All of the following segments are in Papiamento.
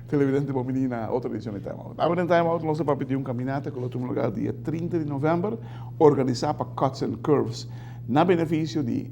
Televidente bon bini na otro edicion di Time Out. Awe den Time Out nos ta papia di un caminata cu lo tuma lugar dia 30 di november organisa pa Cuts and Curves na beneficio di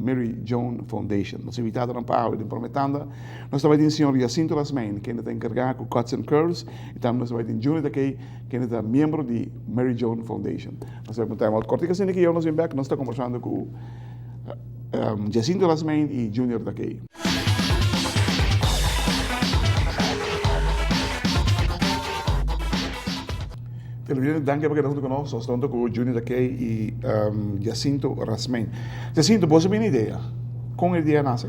Mary Joan Foundation. Nos invitadonan pa awe den prome tanda nos ta bai tin señor Jacinto Lasmijn kende ta encarga cu Cuts and Curves y tambe nos ta bai tin Juni Takey kende ta miembro di Mary Joan Foundation. Nos ta bai pa un Time Out cortico asina ki yo nos bin bek nos ta conversando cu Jacinto Lasmijn y Junior Takey. Televidente, danki pa keda huntu ku nos. Nos ta huntu ku Junior Takey i Jacinto Rasmijn. Jacinto, bo sa bini idea? Kon e idea a nase?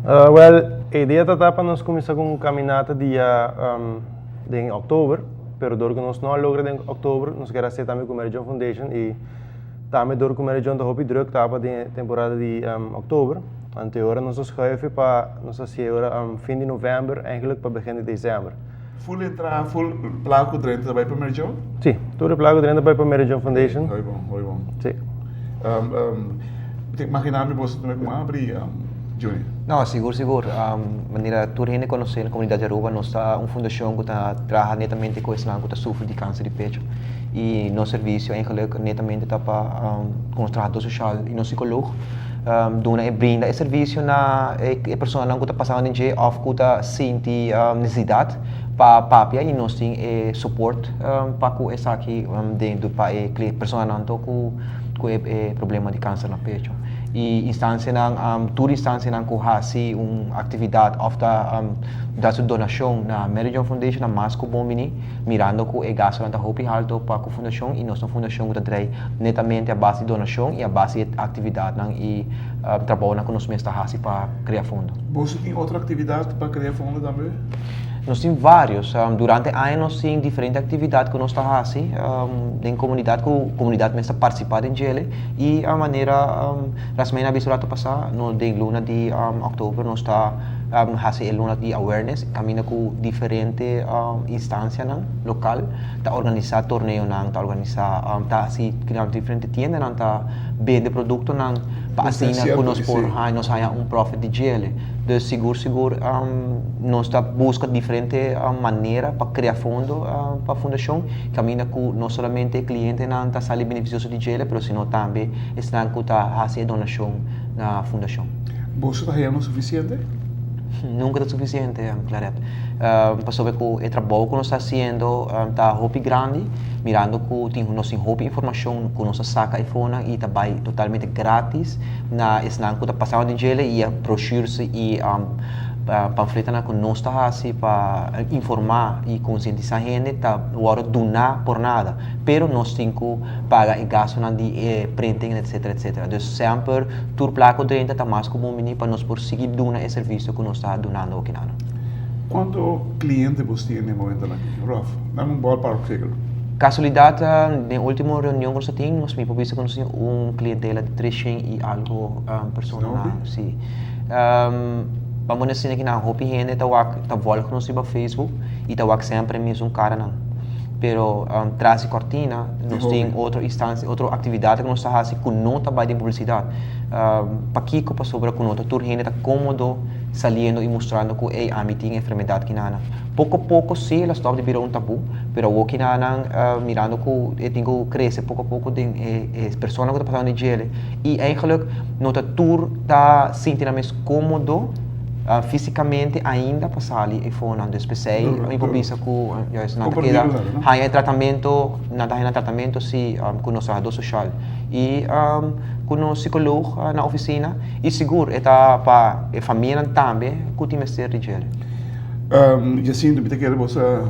Wèl, e idea ta ta pa nos kuminsá ku un kaminata dia den òktober, pero dor ku nos no a logra den òktober, nos kier hasié tambe ku Mary Joan Foundation i Tambe dor ku Mary Joan ta hopi druk taba den e temporada di oktober, anto e ora nos a schuifi pa nos hasi e ora fin di november eigenlijk pa begin di december. Full entrada, full placa ku drenta ta bai pa Mary Joan? Si, tur e placa ku drenta ta bai pa Mary Joan Foundation. Hopi bon, hopi bon. Si. Mi ta imagina mi boso tambe kuma abri Juni. No, sigur sigur. Manera tur hende konosé na komunidat di Aruba nos ta un fundashon ku ta traha netamente ku esnan ku ta sufri di kanser di pecho. I nos servisio eigenlik netamente ta pa ku nos trahadó soshal i nos sikòlog duna e brinda e servisio na e personanan ku ta pasando den dje òf ku ta sinti nesesidat pa papia i nos tin e soport pa ku esaki den pa e personanan to ku ku e problema di kanser na pecho. I instansianan, tur instansianan ku hasi un aktividat òf ta da su donashon na Mary Joan Foundation ta mas ku bon bini, mirando ku e gastunan ta hopi halto pa ku fundashon i nos ta un fundashon ku ta drai netamente a base di donashon i a base di e aktividatnan i trabounan ku nos mes ta hasi pa krea fondo. Boso tin otro aktividat pa krea fondo tambe? Nos tin varios. Durante aña nos tin diferente actividad cu nos ta haci den comunidad cu comunidad mes ta participa den djele y a manera Rasmijn a bisa rato pasa nos den luna di october nos ta haci e luna di awareness caminda cu diferente instancianan local ta organisa torneonan ta organisa ta haci diferente tiendanan ta bende productonan pa asina cu nos por nos haya un profit di djele. Dus sigur sigur nos ta buska diferente manera pa krea fondo pa fundashon kaminda ku no solamente e klientenan ta sali benefisioso di djele pero sino tambe esnan ku ta hasi e donashon na fundashon. Boso ta haña lo sufisiente? Nunka ta sufisiente, Claret. Pasobra ku e trabou ku nos ta hasiendo ta hopi grandi, mirando ku tin nos tin hopi informashon ku nos ta saka e fonan i ta bai totalmente gratis na esnan ku ta pasando den djele i e brochures i pamfletanan ku nos ta hasi pa informá i konsientisá hende ta wòrdu duná por nada, pero nos tin ku paga e gastunan di e printing etcetera etcetera. Dus semper tur plaka ku drenta ta mas ku bon bini pa nos por sigui duna e servisio ku nos ta dunando okinano. Kuantu kliente bos tin den momentonan aki? Rough, dame un ballpark figure. Kasualidat, den ultimo reunion ku nos a tin, nos mi por bisa ku nos tin un klientela di treshen i algu personanan. Si. Ban pone asina ki nan hopi hende ta wak, ta volg nos riba Facebook i ta wak semper e mesun karanan. Pero tras di kortina nos tin otro instansia, otro aktividat ku nos ta hasi ku no ta bai den publisidat. Pakiko? Pasobra ku no ta tur hende ta kómodo saliendo i mustrando ku ey ami tin enfermedat kinanan. Poko poko si el a stòp di bira un tabú, pero awor kinanan mirando ku e tin ku krese poko poko den e persona ku ta pasando di djele i eigenlik no ta tur ta sinti nan mes kómodo físikamente ainda pa sali e fonan. Dus p'esei mi por bisa ku juist nan ta keda haña e tratamentu, nan ta haña nan tratamentu si ku nos trahadó soshal i ku nos sikoloog na ofisina i sigur e ta pa e famianan tambe ku tin mester di djele. Jacinto, mi ta kere bo sa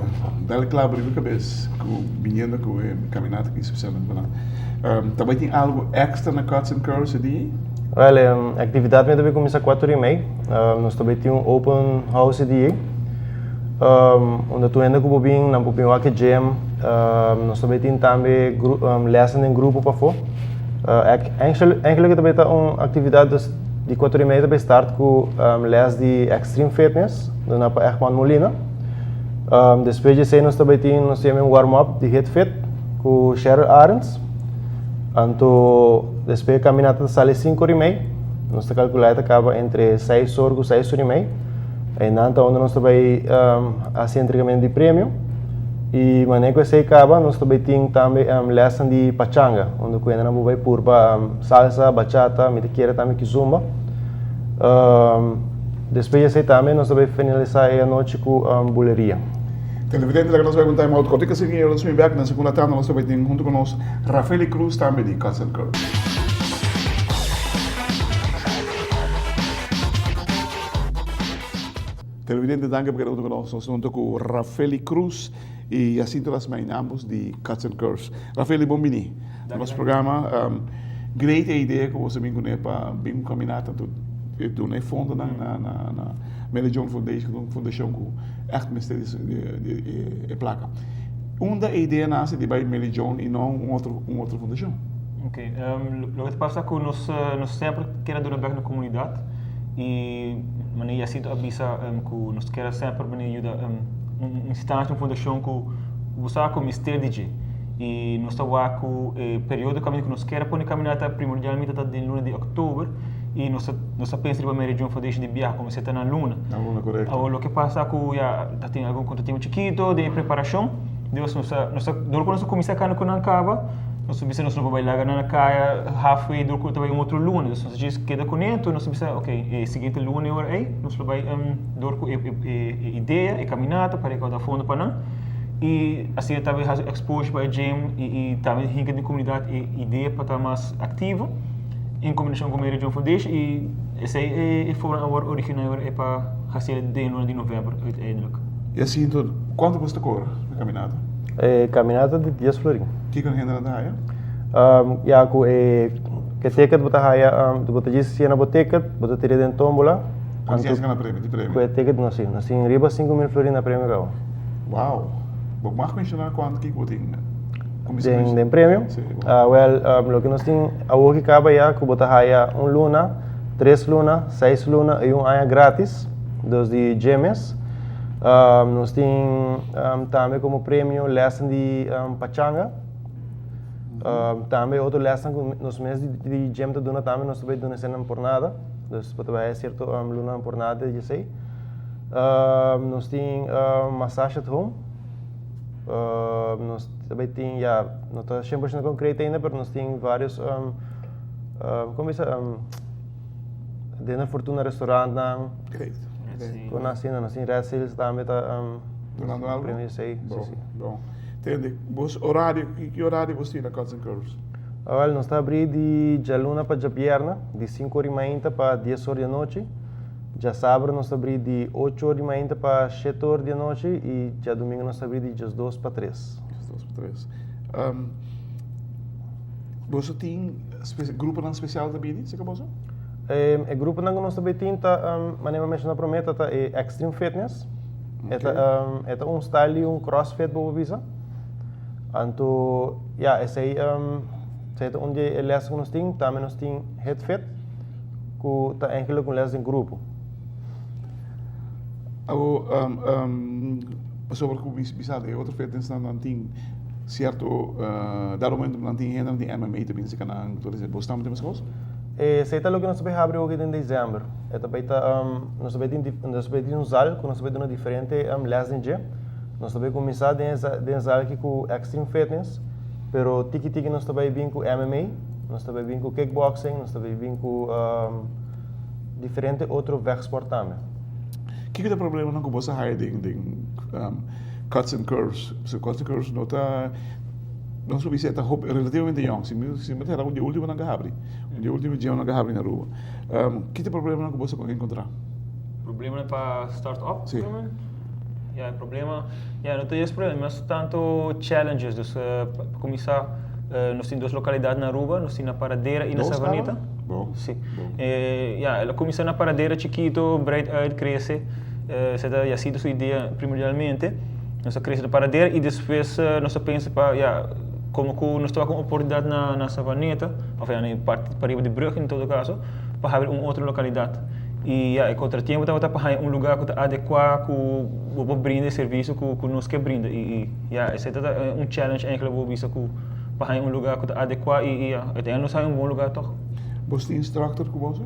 dal clavo riba cabes cu biniendo cu e caminata aki specialmente pa nan. Ta bay tin algo extra na Cuts and Curls e dia? Wel, e actividad mi ta bay cuminsa cuatro y mei. Nos ta bay tin un open house e dia. Unda tur hende cu por bin, nan por bin wak e gym. Nos ta bay tin tambe lessen den grupo pafo. Eigenlijk ta bay ta un actividad dus. Di kuater i mei ta bai start ku les di Extreme Fitness duna pa Egman Molina. Despues di esei nos ta bai tin nos yama un warm up di Hit Fit ku Cheryl Arends. Anto despues e kaminata ta sali sinku ora i mei. Nos ta kalkulá e ta kaba entre seis or ku seis or i mei. Einan ta unda nos ta bai hasi entregamentu di premio. I manera ku esei kaba nos ta bai tin tambe lèsnan di pachanga unda ku hendenan por bai purba salsa, bachata, mi ta kere tambe kizomba. Despues di esei tambe nos ta bai finalisá e anochi ku buleria. Televidente laga nos bai un time out kòrtiku asina i nos bin bèk na segunda tanda nos ta bai tin huntu ku nos Rafeli Cruz tambe di Cuts and Curves. Televidente danki pa keda huntu ku nos. Nos ta huntu ku Rafeli Cruz i Jacinto Lasmijn ambos di Cuts and Curves. Rafeli bon bini na nos programa. Great e idea ku boso a bin kuné pa bin un kaminata anto duna e fondonan na na Mary Joan Foundation ku ta un fundashon ku ègt mester di e plaka. Unda e idea nase di bai Mary Joan i no un otro un otro fundashon? Ok, loke ta pasa ku nos nos semper kier a duna bèk na komunidat i manera Jacinto a bisa ku nos kier a semper bini yuda un instansia, un fundashon ku bo sa ku mester di dje. I nos ta wak ku e periodo kaminda ku nos kier a pone kaminata primordialmente ta den luna di òktober i nos ta nos ta pensa riba Mary Joan Foundation di biaha kuminsá ta na luna. Na luna, korekto. Awor loke pasa ku ya ta tin algun kontratiempo chikito den e preparashon, dus nos ta nos ta dor ku nos a kuminsá kanda ku nan kaba nos a bisa nos no por bai laga nan na kaya halfway dor ku ta bai un otro luna, dus nos a djis keda kuné anto nos a bisa ok e siguiente luna e ora ei nos lo bai dor ku e e idea e kaminata pa rekouda fondo pa nan. I asina tambe hasi exposure pa e gym i i tambe hinka den komunidat e idea pa ta mas aktivo en kombinashon ku Mary Joan Foundation i esei e e forma awor original awor e pa hasiel den luna di november uiteindelijk. I asina tur, kuantu boso ta kobra pa kaminata? E kaminata di dies florin. Kiko hende nan ta haya? Ya ku e e ticket bo ta haya, bo ta djis yena bo ticket, bo ta tira den tombola. Kuantu dies gana premio, di premio? Ku e ticket no si, nos tin riba 5000 florin na premio kaba. Wow! Bo mag menshoná kuantu kiko bo tin? Den den premio? Si. Wèl, loke nos tin awor ki kaba ya ku bo ta haya un luna, tres luna, seis luna i un aña gratis, dos di dje mes. Nos tin tambe komo premio lèsnan di pachanga. Tambe otro lèsnan ku nos mes di gym ta duna tambe nos ta bai duna eseinan por nada. Dus bo ta bai haya sierto lunanan por nada di esei. Nos tin massage at home. Nos ta bai tin ya no ta shen por shento concreto ainda pero nos tin varios como bisa den Fortuna restaurantnan. Great. Con asina nos tin Red Sales tambe ta Dunando algo? Premio esei, si si. Bon. Tende, bos horario, ki horario bos tin na Cuts and Curves? Awel, nos ta abri di djaluna pa djabierna, di sinku or di mainta pa dies or di anochi. Djasabra nos ta abri di ocho or di mainta pa shete or di anochi i djadumingu nos ta abri di djesdos pa tres. Djesdos pa tres. Boso tin gruponan spesial ta bini serka boso? E gruponan ku nos ta bai tin ta, manera mi a menshoná promé, ta ta e Extreme Fitness. E ta e ta un style di un crossfit bo por bisa. Anto ya esei esei ta un di e lès ku nos tin. Tambe nos tin Hit Fit ku ta eigenlijk un lès den grupo. Awo pasobra ku mi bisa e otro fitnessnan nan tin sierto dado momento nan tin hende nan tin MMA ta bin seka nan tur esei. Bo tambe tin meskos? Esei ta loke nos ta bai habri oki den december. E ta bai ta nos ta bai tin nos ta bai tin un zal ku nos ta bai duna diferente lès den dje. Nos ta bai kuminsá den e den e zal aki ku Extreme Fitness, pero tiki tiki nos ta bai bin ku MMA, nos ta bai bin ku kickboxing, nos ta bai bin ku diferente otro vechtsport tambe. Kiko ta e problemanan ku bo sa haya den den Cuts and Curves? Pasobra Cuts and Curves no ta, nos por bisa e ta hopi relativamente yòn, si mi si mi ta hera un di e ultimonan ku a habri, un di e ultimo gymnan ku a habri na Aruba. Ki ta e problemanan ku bo sa enkontrá? Problemanan pa start up? Si. Ya, e problema, ya, no ta djes problema, mas tanto challenges. Dus pa kuminsá nos tin dos lokalidat na Aruba, nos tin na Paradera i na Savaneta. Bon. Si. Ya, el a kuminsá na Paradera chikito, breid uit, krese. Esei ta Jacinto su idea primordialmente. Nos a krese na Paradera i despues nos a pensa pa, ya, komo ku nos tabata ku un oportunidat na Savaneta, òf ya na e parti pariba di brùg en todo kaso. pa habri un otro lokalidat. I ya, e kontratiempo tabata pa haña un lugá ku ta adekuá ku bo por brinda e servisio ku ku nos ke brinda. I i ya, esei ta un challenge eigenlijk bo bisa ku pa haña un lugá ku ta adekuá i i ya, uiteindelijk nos haña un bon lugá tòg. Bos tin instructor ku boso?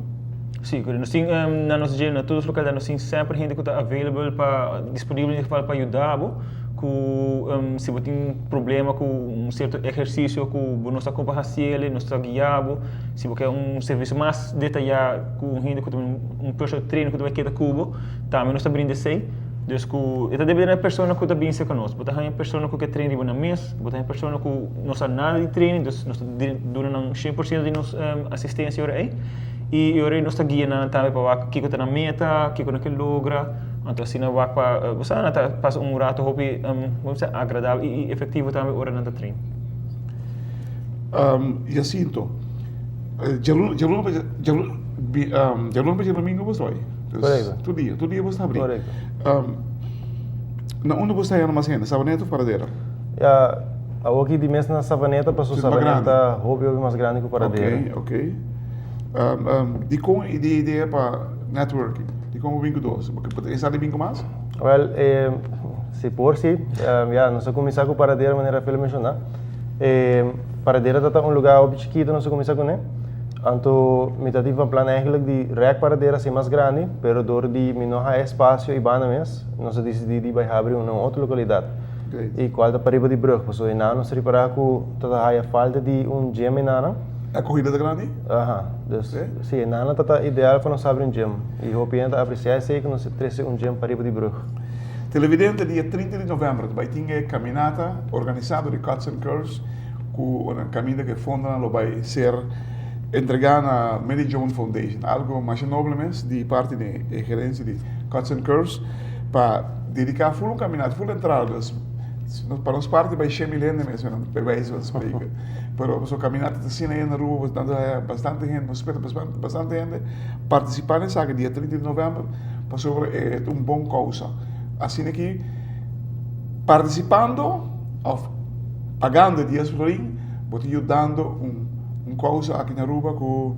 Sí, nos tin na nos gym, na tur nos lokalidat nos tin semper hende ku ta available pa disponibel in ieder geval pa yuda bo ku si bo tin problema ku un sierto ehersisio ku bo no sa kon pa hasiel nos ta guia bo. Si bo ke un servisio mas detayá ku un hende ku ta un personal trainer ku ta bai keda ku bo, tambe nos ta brinda esei. Dus ku e ta depende na e persona ku ta bin serka nos. Bo ta haña persona ku ke train riba nan mes, bo ta haña persona ku no sa nada di training, dus nos ta duna nan 100% di nos asistensia ora ei. I ora ei nos ta guia nan tambe pa wak kiko ta nan meta, kiko nan ke logra. Anto asina wak pa, bo sa, nan ta pasa un rato hopi, bo bisa, agradabel i efektivo tambe ora nan ta train. Jacinto, djaluna djaluna pa djaluna pa djadomingo bo ta bai? Korekto. Tur dia, tur dia bo ta habri. Korekto. Na unda bo ta haya mas hende, Savaneta of Paradera? Ya, awoki di mes na Savaneta paso Savaneta hopi hopi mas grandi ku Paradera. Ok, ok. Dikon e idea pa networking? Dikon bo bin ku dos? Bo ta pensa di bin ku mas? Wèl, si por si. Ya, nos a kuminsá ku Paradera manera Rafael a menshoná. E Paradera ta ta un lugá hopi chikitu nos a kuminsá kuné. Anto mi ta tin van plan eigenlijk di rèk Paradera hasi mas grandi, pero dor di mi no haña espasio i banda mes, nos a disidí di bai habri un na un otro lokalidat. I kual ta pariba di brùg, pasobra einan nos ripará ku ta ta haya falta di un gym einanan. Akohida ta grandi? Aha, dus si einanan ta ta ideal pa nos habri un gym. I hopi hende ta apresiá esei ku nos a trese un gym pariba di brùg. Televidente, dia 30 di november ta bai tin e caminata organisa dor di Cuts and Curves cu un caminda cu e fondonan lo bai ser entrega na Mary Joan Foundation. Algo masha noble mes di parti di e gerencia di Cuts and Curves pa dedica full un caminata, full entrada. Dus pa nos parti bai shen mil hende mes, bij wijze van spreken. Pero pasobra caminata ta asina na Aruba, nan ta haya bastante hende, nos spera bastante hende participa na esaki dia 30 di november. Pasobra e ta un bon kousa. Asina ki partisipando òf pagando e dies florin, bo ta yudando un un kousa aki na Aruba ku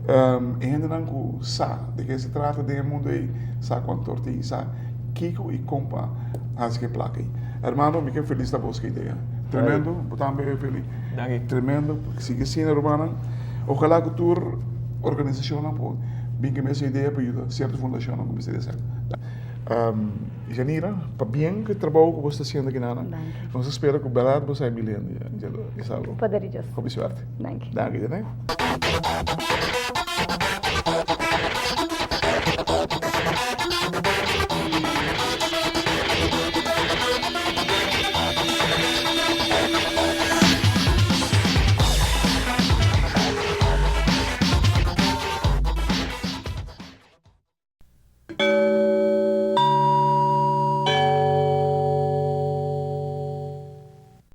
e hendenan ku sa de ke se trata den e mundu ei, sa kuantu tor tin, sa kiko i kon pa hasi ku e plaka ei. Hermano, mi ke felisita bos ku e idea. Tremendo, bo tambe Feli. Danki. Tremendo, sigui asina rumannan. Ojalá ku tur organisashonnan por bin ku e mesun idea pa yuda sierto fundashonnan ku mester di esaki. Janira, pabien ku e trabou ku bo sta hasiendo aki nan. Nos ta spera ku bèrdat bo sa e mil hende dje e sábado. Poder di Dios. Hopi suerte. Danki. Danki, Janira.